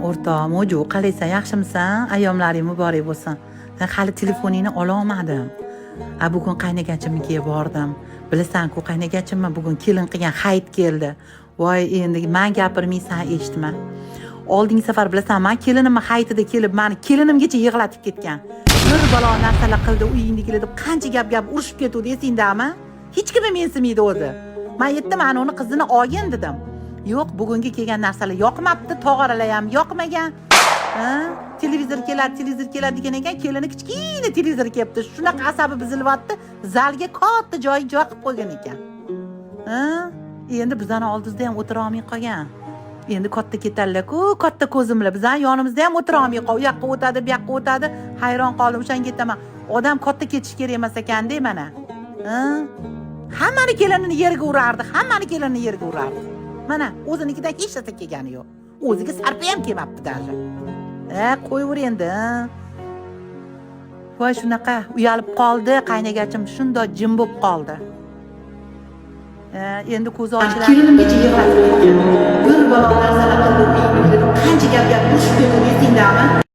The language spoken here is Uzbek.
O'rtoq Mo'ju, qalaysan, yaxshimisan? Ayyomlaring muborak bo'lsin. Hali telefoningni ololmadim. A, bugun qaynagachimnikiga bordim. Bilasan-ku, qaynagachimni bugun kelin qilgan hayit keldi. Voy, endi man gapirmaysan, eshitma. Oldingi safar, bilasan, man kelinimni hayitida kelib, mani kelinimgacha yig'latib ketgan. Bir balo narsalar qildi uyingdagilar deb qancha gap gap urushib ketuvdi, esingdami? Hech kim mensimaydi o'zi. Man aytdim, ana uni qizini olgin dedim. Yo'q, bugungi kelgan narsalar yoqmabdi, tog'oralar ham yoqmagan. Ha? Televizor keladi, televizor keladi degan ekan, kelini kichkina televizor kelibdi. Shunaqa asabi buzilyapti, zalga katta joy joy qilib qo'ygan ekan. Ha? Endi bizani oldimizda ham o'tira olmay qolgan. Endi katta ketadilar-ku, katta ko'zim bilan bizani yonimizda ham o'tira olmay qol, u yoqqa o'tadi, bu yoqqa o'tadi. Hayron qoldim, o'shanga aytaman. Odam katta ketish kerak emas ekanda mana. Ha? Hammani kelinini yerga urardi, hammani kelinini yerga urardi. Mana o'zinikidan hech narsa kelgani yo'q. O'ziga sarpa ham kelmabdi даже. Qo'yaver endi. Voy, shunaqa uyalib qoldi, qaynagachim shundoq jim bo'lib qoldi. Endi ko'zi ochiladi. Kelinimgacha yig'latib ketgan. Bir balo narsalar qildi, qancha gap gap urushib ketdi, esingdami?